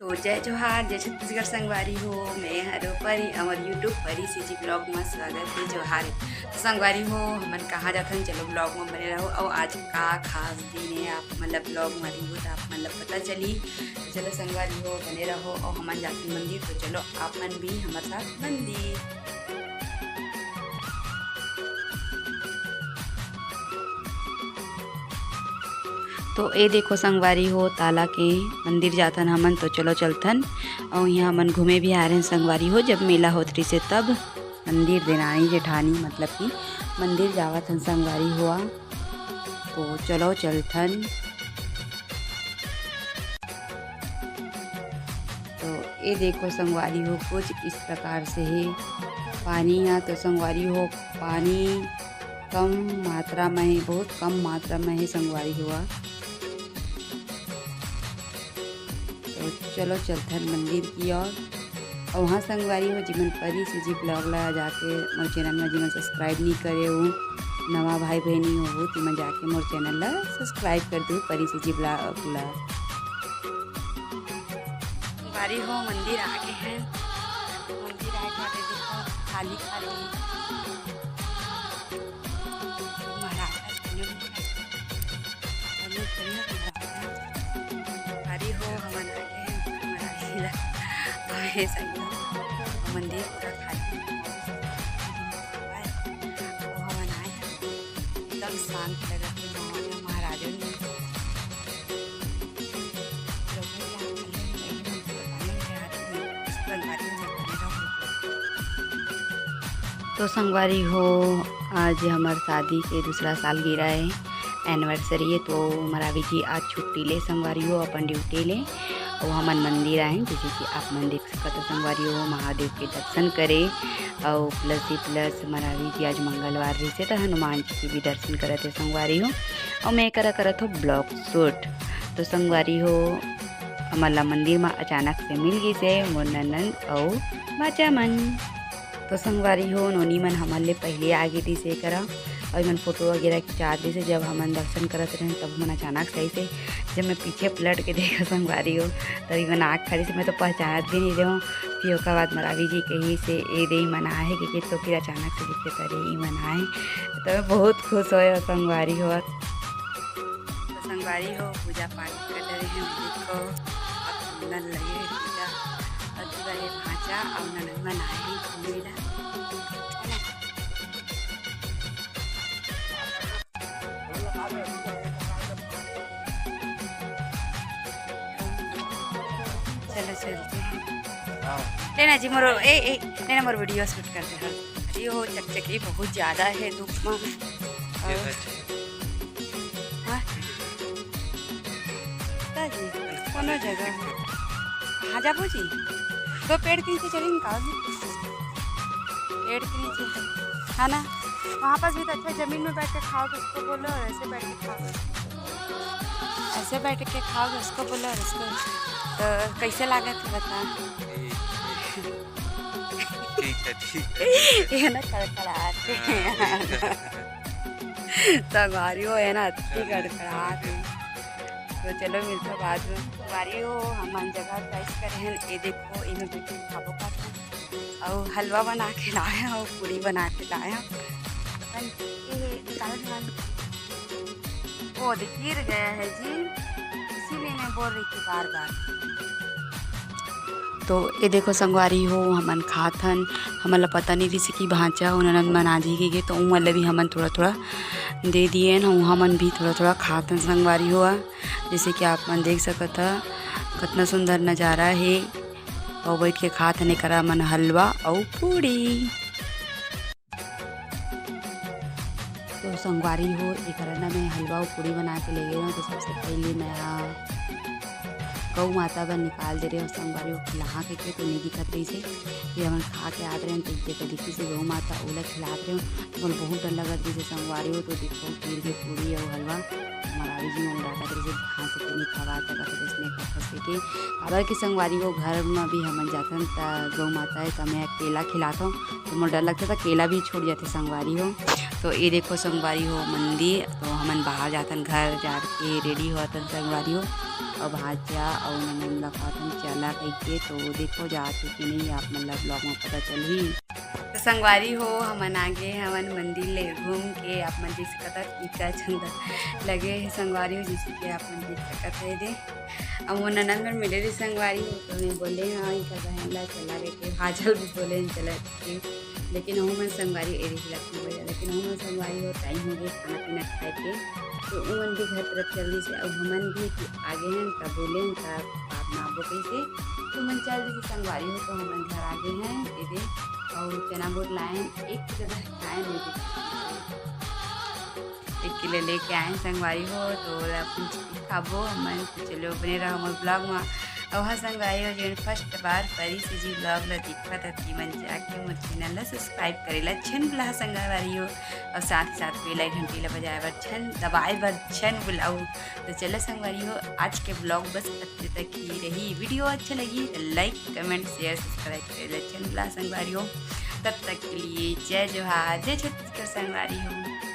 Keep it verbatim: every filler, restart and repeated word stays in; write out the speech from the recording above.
तो जय जोहार, जय छत्तीसगढ़ संगवारी हो, मैं हरो परी, हमर YouTube परी CG vlog में स्वागत है। जोहार। तो संगवारी हो, हमन कहाँ जाथन, चलो vlog में बने रहो। और आज का खास दिन है, आप मतलब vlog में रहो तो आप मतलब पता चली। तो चलो संगवारी हो, बने रहो और हमन जाथन मंदिर। तो चलो आप मन भी हमारे साथ मंदिर। तो ए देखो संगवारी हो, ताला के मंदिर जाथन हमन, तो चलो चलथन। और यहाँ हमन घूमे भी आ रहे हैं संगवारी हो, जब मेला होत रहिसे तब मंदिर देनानी जेठानी, मतलब कि मंदिर जावत हन संगवारी हो। तो चलो चलथन। तो ये देखो संगवारी हो, कुछ इस प्रकार से है पानी यहाँ। तो संगवारी हो, पानी कम मात्रा में है, बहुत कम मात्रा में है संगवारी हुआ। तो चलो चलथन मंदिर की ओर। और वहाँ संगवारी हो, जिमन परी CG vlog ला जाके मोर चैनल में जिमन सब्सक्राइब नहीं करे हो, नवा भाई बहनी हो, तिमन जाके मोर चैनल ला सब्सक्राइब कर दो, परी CG vlog ला। संगवारी हो, मंदिर आ गए हैं, मंदिर आ गए हैं, देखो खाली खाली। महाराज, अरे हो, हमन आ गए हैं महाराज जी ला। और ये संगवारी हो, मंदिर पूरा खाली है। तो हमन आए हैं, एकदम शांत लगा के माहौल है। महाराजों ने तो संगवारी हो, आज हमर शादी के दूसरा सालगिरह है, एनिवर्सरी है। तो मरावी जी आज छुट्टी ले संगवारी हो अपन ड्यूटी ले, और हमन मंदिर आए हैं, जैसे कि आप मन देख सकत हो संगवारी हो, महादेव के दर्शन करे। और प्लस ही प्लस मरावी जी आज मंगलवार रहिसे, तो हनुमान जी के भी दर्शन करत है संगवारी हो। और मैं करा करत हो vlog shoot। तो संगवारी हो, हमन ला मंदिर में अचानक से मिल गइसे मोर ननद अउ बाचा मन। तो संगवारी हो, नोनी मन हमन ले पहले आ गे रहिसे करा, और मन फोटो वगैरह खिंचा दिसे। जब हमन दर्शन करत रहे, तब मन अचानक से ऐसे, जब मैं पीछे पलट के देखा संगवारी हो, तब मन आँख खड़ी से, मैं तो पहचानत भी नहीं रहूँ। फिर ओकर बाद मरावी जी कही से, "ए दे, ई मन आए हे," कि तो फिर अचानक से दिखे, "अरे, ई मन आए हे।" तो मैं बहुत खुश होए संगवारी हो। तो संगवारी हो, पूजा पाठ कर रहे हैं, देखो, अब सुंदर लगे है पूजा। और पूरा ये भांचा और ननद मन आए हैं घूमे ला। चलो चलते हैं। लेना जी मोर, ए, ए, लेना मोर वीडियो शूट करते हैं। अरे हो चकचकी बहुत ज्यादा है धूप में। और हाँ? का जी? कोनो जगह? कहाँ जाबो जी? तो पेड़ के नीचे चली निकाल दी। पेड़ के नीचे, है ना? वहाँ पास भी तो अच्छा, जमीन में बैठ के खाओ तो उसको बोलो, और ऐसे बैठ के खाओ तो उसको बोलो। ऐसे बैठ के खाओ तो उसको बोलो, और उसको, तो कैसे लागत है बता? ठीक है, ठीक है, ठीक है। ये ना कड़कड़ाते हैं। हाँ, ठीक है। संगवारी हो, है ना, अच्छी कड़कड़ाते हैं। तो चलो मिलते बाद में। संगवारी हो, हमन जगह चॉइस करे हैं। ये देखो, इमे बैठ के खाबो खाते हैं। और हलवा बना के लाए हैं और पूरी बना के लाए हैं। अपन ये निकाल, निकाल। वो देख, गिर गया है जी, इसीलिए मैं बोल रही थी बार बार। तो ये देखो संगवारी हो, हमन खात हन, हमन ला पता नहीं रहिस कि भांचा हो ननद मन आ जाही के, तो उमन ला भी हमन थोड़ा थोड़ा दे दिए हन, हमन भी थोड़ा थोड़ा खात हन संगवारी हो। जैसे कि आप मन देख सकत ह, कितना सुंदर नजारा है। और बैठ के खात हन एकरा मन हलवा और पूरी। तो संगवारी हो, एकरा ना मैं हलवा अउ पूरी बना के ले गे हूँ। तो सबसे पहले मैं हा गौ माता बर निकाल दे रहे हूँ। संगवारी हो, खिलाहा के, के तो नहीं दिखत रहिसे, फिर हमन खा के आत रहे हैं, तो इसे तो दिखी से गौ माता ओला खिलात रहे हूँ। तो मोला बहुत डर लगत रहिसे संगवारी हो। तो देखो, खीर के पूरी अउ हलवा हमारा अभी जी मन डाटा करे से कहाँ से नहीं खवा सकत है, इसने कथस के, काबर के संगवारी हो, घर में भी हमन जाथन त गौ माता है, त मैं केला खिलात हूँ। तो मोर डर लगता था केला भी छूट जाते संगवारी हो। तो ये देखो संगवारी हो मंदिर, तो हमन बाहर जातन, घर जाके रेडी होतन संगवारी हो। अउ भांचा अउ ननद ला खाथन चना कहिके। तो देखो जात हे कि नहीं, आप मन ला vlog में पता चलही। तो संगवारी हो, हमन आगे हवन मंदिर ले घूम के। आप मन देख सकत हव इतना चंदा लगे हे संगवारी हो, जैसे कि आप मन देख सकत हव। दे अब वो ननद मन मिले रही संगवारी हो, तो मैं बोले हाँ इनका बहन ला चला लेके, भांचा ल भी बोले चला के, लेकिन ओहू मन संगवारी एरी लखनऊ बजा, लेकिन ओहू मन संगवारी हो टाइम हो गए खाना पीना खाए के। तो उमन भी घर तरफ चल दिस हे, अब हमन भी आगे हन, का बोले हन, का बात ना आबो कहिसे। तो मन चल दिस हे संगवारी हो, तो हमन घर आगे हन। ये दे, अउ चना बोट लाए हन, एक किलो तक खाए नहीं दिस। एक किलो लेके आए हन संगवारी हो, तो ओला अपन खाबो हमन। तो चलो बने रहो हमर vlog में। अउ हाँ संगवारी हो, जेन first बार परी से जी vlog ला देखत हव, तिमन जाके मोर channel ला subscribe करे ला झन भुलाहा संगवारी हो, अउ साथ ही साथ bell घंटी ला बजाए बर झन, दबाए बर झन भुलाहू। तो चलो संगवारी हो, आज के vlog बस अतने तक ही रही। Video अच्छा लगी तो like, comment, share, subscribe करे ला झन भुलाहा संगवारी हो। तब तक के लिए जय जोहार, जय छत्तीसगढ़ संगवारी हो।